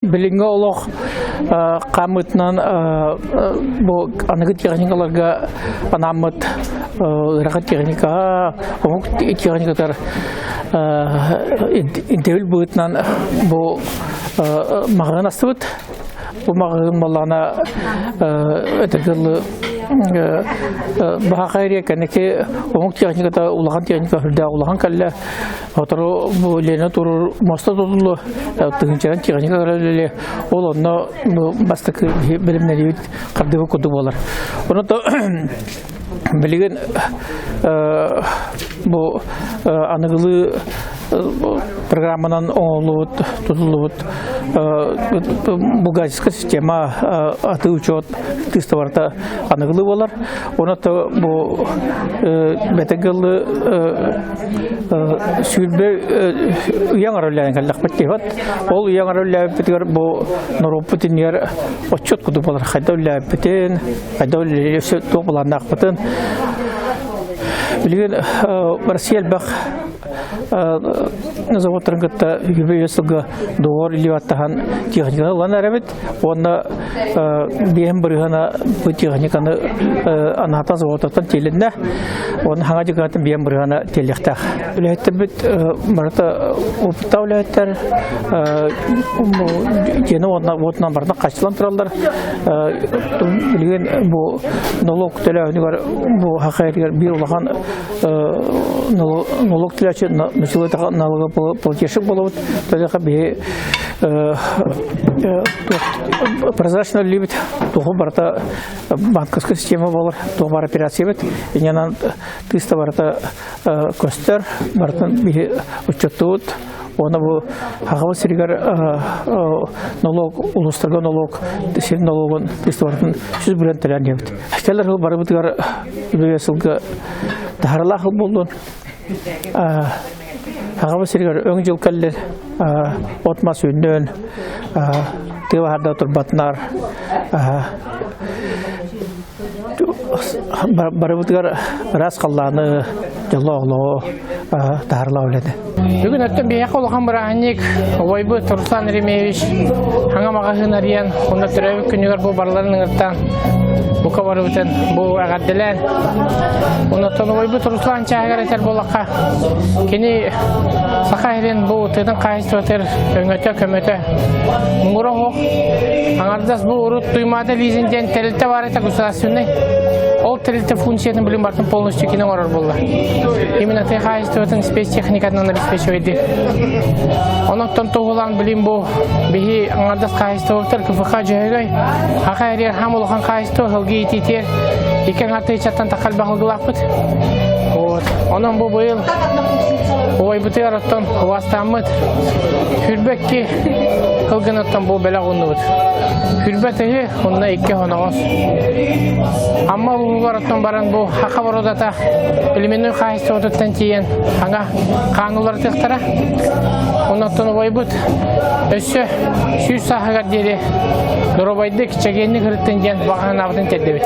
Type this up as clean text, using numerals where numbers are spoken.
Билиҥҥи олох хаамыытынан бу аныгы техникаларга анааммыт ыарахан техникаҕа, омук техникатыгар ирдэбил быһыытынан бу маҕаһыын астыбыт. Бу маҕаһыын буоллаҕына этэргэ дылы баһаахай эрэ кэнники омук техниката улахан техника сүрдээх улахан кэллэ. Сотору бу Лена турur моста тутуллу тыһыынчанан техника үлэлиэ. Ол онно бу бастакы бэлэмнэриибит хардыы курдук буолар. Онон билигин бу аныгылыы программанан оҥоһуллубут, тутуллубут бухгалтерская система атыы учет тыыстабарта аныгылыы буолар. Онон бу бэтэгылы сүүрбэ ыйаҥ арыллаан кэллэхпит диэбит. Ол ыйаҥ арыллаабыппытыгар бу норуоппут иннигэр отчет курдук буолар. Хайда үллээбиппитин, хайда үлэлиир туох былааннаахпытын. Билигин Россия элбэх заводтарын кытта үбэ сылга доҕор илии баттаһан техниканы ылан эрэбит. Уонна биэһин бырыһана бу техниканы анаата заводтан тиэлиннэ. Уонна хаҥа дьыкаатын биэһин бырыһана тиэлиэхтээх. Үлэһиттэрбит барыта опыттаах үлэһиттэр дьиэни уонна уотунан барытын хаччылан тураллар. Билигин бу налог төлөөһүнүгэр бу хахайыгар биир улахан налог төлөөчү налогоплательщик болобут. Төлөөхө биһи прозрачно любит туоху барыта банковская система болар туох бар операция бит инянан тыста барыта көстөр барытын биһи учеттуут оны бу хахабы сиригер налог улустарга налог сир налогун тыста барытын сүз билен төлөөн диэбит келер хыл барыбытыгар үбү сылга таһаралаах хыл болдун Аҕабыт сиригэр өҥ дьыл кэллин, от-мас үүннүн, тыа баһаарда турбатынар, барыбытыгар ыраас халлааны, дьоллоох олоҕу таһаарылаах үлэни. Бүгүн өттөн биһиэхэ улахан бырааһынньык убайбыт Руслан Еремеевич хаҥа маҕаһыын арыйан, онно төрөөбүт күнүгэр бу барыларын ыҥыртаан, бука барыбытын бу эҕэрдэлээн, оннуттан убайбыт Руслан чааһыгар этэр буоллахха, кини Саха сирин бу тыатын хаһаайыстыбатыгар өҥөтө, көмөтө муҥура оһох. Аҥардас бу урут Туймаада лизинг диэн тэрилтэ баар этэ государственный. Ол тэрилтэ функциятын билим бартын полностью кини оҥорор буолла. Именно тыа хаһаайыстыбатын спецтехникатынан обеспечивайды. Онон туһулаан билим бу биһи аҥардас хаһаайыстыбалар КФХ дьөһөгөй Хаха эрiyэр хам улахан хаһаайыстыба сылгы иитиитигэр икки аҥар тыһыынчаттан тахха элбэх сылгылаахпыт. Вот. Онон бу быйыл убайбытыгар оттон убаастааммыт хүрбэкки кылгыныттан бу бэлэх ууннубут. Хүрбэ тыһы, онно икки хоноҕос. Амма улуугар оттон баран бу хаха бородата племенной хаһаайыстыбатыттан тиийэн хаҥа хаан уларытыахтара. Оннуттан убайбыт өссө сүүс сааһыгар диэри доруобайдык, чэгиэнник ырыттын диэн баҕа санаабытын тиэрдэбит.